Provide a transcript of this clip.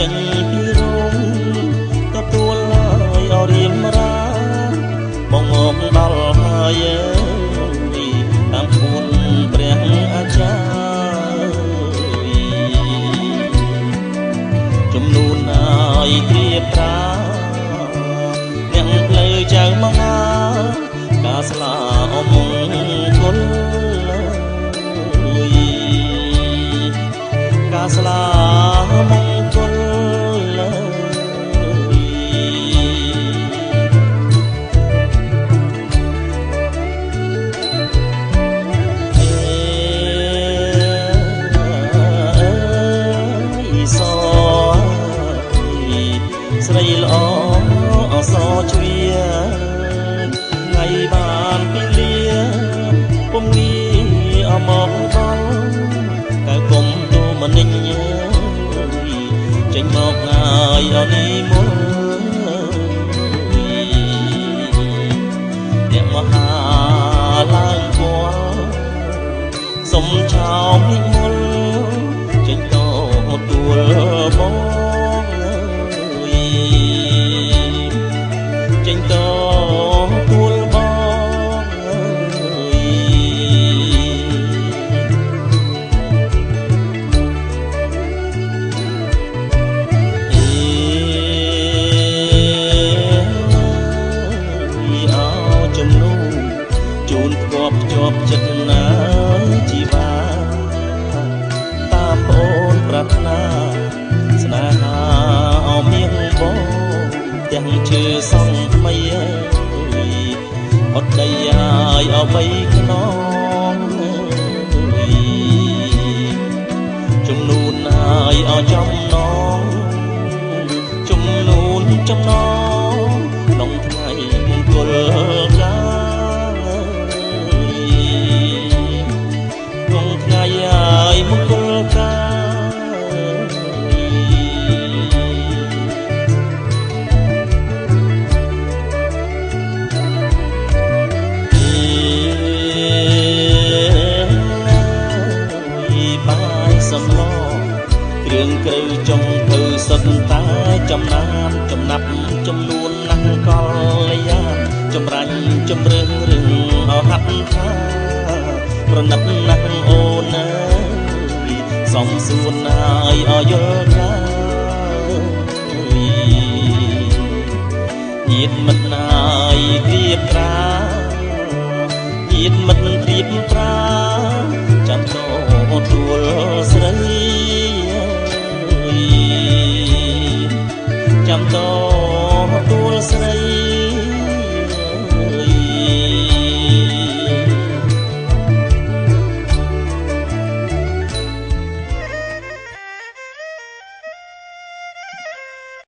ចេញពីរោងទទួលហើយអរៀមរាបងមកដល់ហើយតាមក្បួនព្រះអាចារ្យចំនួនហើយត្រៀបត្រាអ្នកផ្លូវចៅមហាកាស្លាអមង្គលកាស្លាមង្គលអេសស្រីល្អអសជ្វាថ្ងៃបានពីលាពុំងាអមកដល់កៅគុំទូមនិញចេញមកងាយអនីមុលអ្នកមហាឡើងគាល់សុំឆោមនិមលចេញតទួលបងចេញតទួលបងអេអោជំនួជូនផ្គប់ភ្ជាប់ចិត្តណាជីវ៉ាតាមប្អូនប្រាថ្នាស្នេហាអមៀងបងទាំងជឿសងថ្មីអត់ដីហើយអបីខ្នងចំនួនហើយអចំណងចំនួនចំណងក្នុងថ្ងៃមង្គលកាក្នុងថ្ងៃហើយមង្គលកាគ្រឿងក្រៅចុងភៅសុទ្ធតែចំណានចំណាប់ចំនួនណាស់កល្យានចម្រាញ់ជំរឿនរឿងអហត្ថថាប្រណិតណាស់អូនអើយសំសួនហើយអយល់កាញាតមិត្តណាយត្រៀបត្រាញាតមិត្តត្រៀបត្រាចាំតទួលស្រីចាំតទួលស្រី